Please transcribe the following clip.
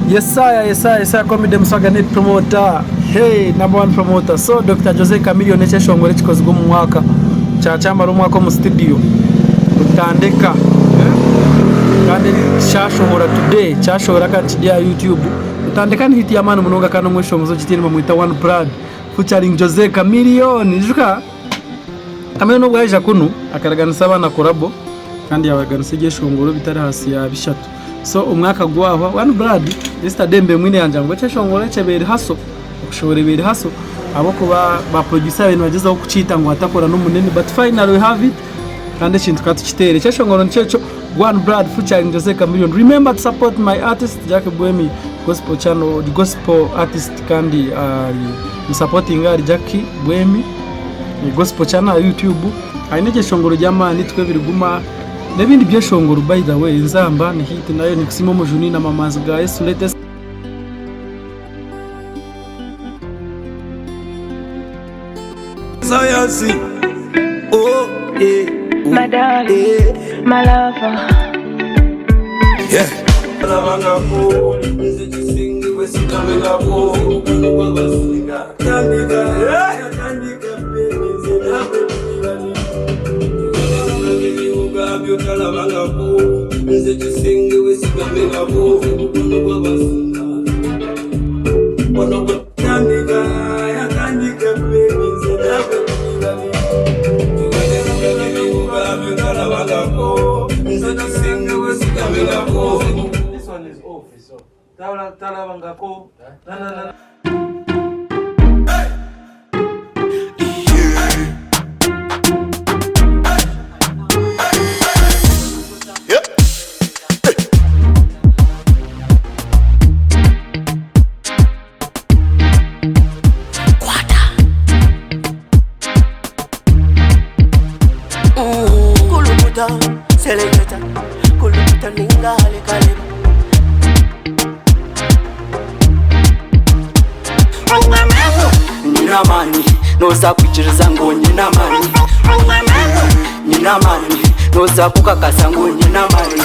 Yesaya Yesaya Yesaya Comedy Muswaga Net Promoter Hey number one promoter So Dokita Jose Chameleone ekyeshongoro ekikozirwe omu mwaka kyakyamara omwaka omu studio Rutandeka eh? Kandi kyashohora today kyashohora kandi kiri aha YouTube Rutandeka ni hit y'amaani munonga kandi omweshongozi ogitiire nibamweta One Blood featuring Jose Chameleone Ijuka Chameleone obu yaija kunu akaraganisa abaana collabo kandi yabaraganisa ebyeshongoro bitari ahansi ya bishatu. So omwaka gwahwa, One Blood yesterday mbe mwine yangira ngu ekyeshongoro ekyo ebaire hustle, okushohora ebaire hustle ahabw'okuba ba producer babaire nibagyezaho kukiita ngu hatakora n'omunene but finally we have it kandi ekintu katukiteere. Ekyeshongoro nikyo ekyo One Blood featuring Jose Chameleone. Remember to support my artist Jack Bwemi gospel channel, gospel artist kandi ari musupportinge ahari Jackie Bwemi gospel channel aha YouTube. Aine ekyeshongoro ry'amaani Twebiriguma. N'ebindi byeshongoro by the way Nzamba ni hit nayo Nikusiima Omujuni na Mamanzi ga Yesu latest. Sayansi oh eh oh My darling, eh my lover. yeah. This one is off, so talabangako na na na. Kulukuta, seleketa, kulukuta ninga halikaleba. Nyine amaani noza kwikiriza ngu nyine amaani Nyine amaani noza kukakasa ngu nyine amaani.